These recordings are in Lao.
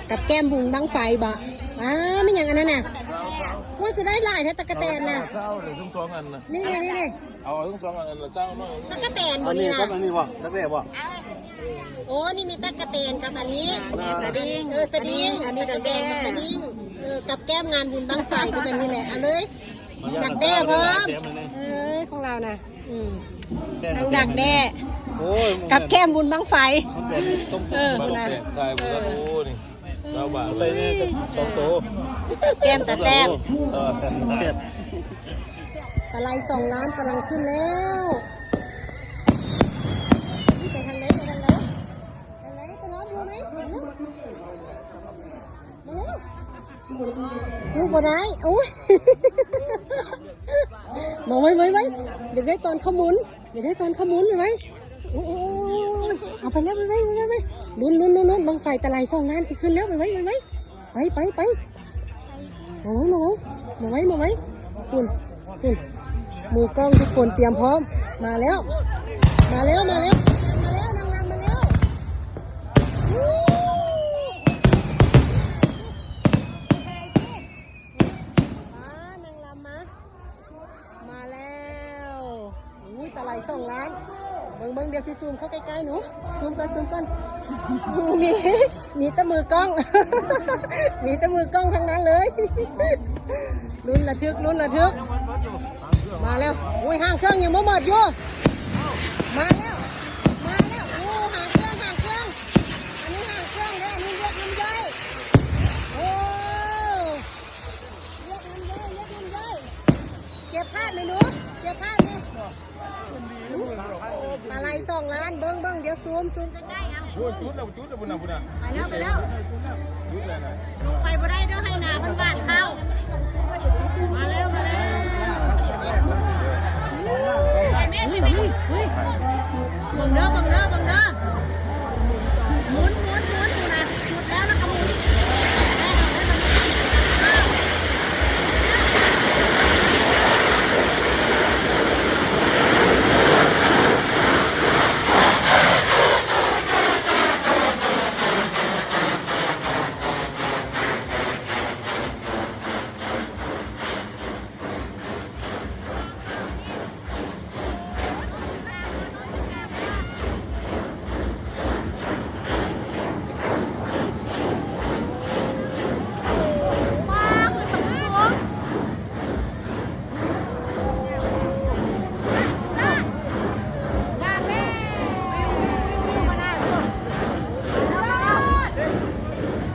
ກັບແກ້ມບຸນບັ້ງໄຟບໍ? ອ້າ ແມ່ນຫຍັງອັນນັ້ນນະ? ໂອ້ຍ ຄືໄດ້ຫຼາຍແທ້ ຕັກກະແຕນນະ. ເອົາເລີຍ ທັງສອງອັນນະ. ນີ້ໆໆໆ ເອົາທັງສອງອັນລະຊາວໜ້ອຍ. ຕັກກະແຕນບໍນີ້ນະ? ອັນນີ້ກັບອັນນີ້ບໍ? ຕັກແຕນບໍ? ໂອ້ ນີ້ມີຕັກກະແຕນກັບອັນນີ້ ສະດິງ. ເອີ ສະດິງ ອັນນີ້ຕັກກະແຕນກັບສະດິງ. ເອີ ກັບແກ້ມງານບຸນບັ້ງໄຟກໍແບບນີ້ແຫຼະ. ເອົາເລີຍ ດັກແດ້ພ້ອມ. ເອີ ຂອງລາວນະ. ອືມ ທັງດັກແດ້ ໂອ້ຍ ກັບແກ້ມບຸນບັ້ງໄຟ. ເອີ ພຸ້ນນະ ໂອ້ ນີ້ ຊາວບ້ານໃສ່ແດ່ສອງໂຕ ແກ້ມຕາແຕ້ມ. ເອີ ຕາໄລສອງລ້ານກຳລັງຂຶ້ນແລ້ວ. ໄປທາງໃດ ໄປທາງໃດ ທາງໃດ? ໄປລອງດູໄໝ? ມາແລ້ວ ມາແລ້ວ. ໂອ້ ບໍ່ໄດ້ ໂອ້ຍ ມາໄວໆໆ ຢາກໄດ້ຕອນເຂົ້າໝູນ ຢາກໄດ້ຕອນເຂົ້າໝູນ ໄວໆ. ໂອ້ຍ ເອົາໄປແລ້ວ ໄວໆໆໆ. ລຸ້ນໆໆໆ ບັ້ງໄຟຕາໄລສອງລ້ານຊິຂຶ້ນແລ້ວ ໄວໆໆໆ. ໄປ ໄປ ໄປ ມາໄວ ມາໄວ ມາໄວ ມາໄວ. ພຸ້ນ ພຸ້ນ ມືກ້ອງທຸກຄົນຕຽມພ້ອມ. ມາແລ້ວ ມາແລ້ວ ມາແລ້ວ ນາງລຳມາແລ້ວ. ອູ້ ມາ ນາງລຳມາ ມາແລ້ວ. ອຸ້ຍ ຕາໄລສອງລ້ານ. ເບິ່ງໆ ດຽວຊິຊູມເຂົ້າໃກ້ໆ ໜູ ຊູມກ່ອນ ຊູມກ່ອນ. ມີ ມີແຕ່ມືກ້ອງ ມີແຕ່ມືກ້ອງທັງນັ້ນເລີຍ. ລຸ້ນລະທຶກ ລຸ້ນລະທຶກ. ມາແລ້ວ. ໂອ້ຍ ຫາງເຄື່ອງຍັງບໍ່ໝົດຢູ່. ມາແລ້ວ ມາແລ້ວ. ໂອ້ ຫາງເຄື່ອງ ຫາງເຄື່ອງ. ອັນນີ້ຫາງເຄື່ອງເດ້ ອັນນີ້ລຽກນ້ຳຍ່ອຍ. ໂອ້ ລຽກນ້ຳຍ່ອຍ ລຽກນ້ຳຍ່ອຍ. ເກັບພາບແມ່ໜູ ເກັບພາບແມ່. ຕາໄລສອງລ້ານ ເບິ່ງໆ ດຽວຊູມ ຊູມໃກ້ໆ. ເອົາ ໂອ້ຍ ຈຸດແລ້ວ ຈຸດແລ້ວ ພຸ້ນນະ ພຸ້ນນະ. ໄປແລ້ວ ໄປແລ້ວ ຈຸດແລ້ວນະ. ໄປບໍ່ໄດ້ເດີ ໄຮ່ນາເພິ່ນຫວ່ານເຂົ້າ. ມາແລ້ວ ມາແລ້ວ. ອຸ້ຍ ອຸ້ຍ ອຸ້ຍ ເບິ່ງເດີ ເບິ່ງເດີ ເບິ່ງເດີ. ໝູນ ໝູນ ໝູນ ໝູນນະ. ຈຸດແລ້ວ ແລ້ວກໍໝູນ.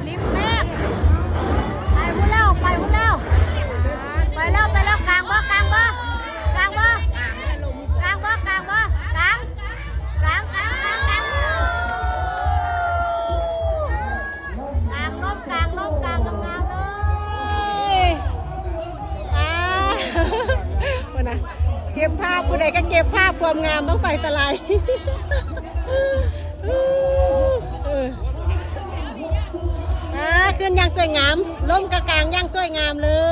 ລິບແມກ ໄປພຸ້ນແລ້ວ ໄປພຸ້ນແລ້ວ ໄປແລ້ວ ໄປແລ້ວ. ກາງບໍ່ ກາງບໍ່ ກາງບໍ່ ກາງບໍ່ ກາງບໍ່ ກາງ ກາງ ກາງ ກາງ ກາງ ກາງລົມ ກາງລົມ ກາງງາມໆເລີຍ. ອ່າ ພຸ້ນນະ ເກັບພາບ ຜູ້ໃດກໍເກັບພາບຄວາມງາມບັ້ງໄຟຕະໄລ. ເອີ ອ່າ ຂຶ້ນຢ່າງສວຍງາມ ລົມກະກາງຢ່າງສວຍງາມເລີຍ.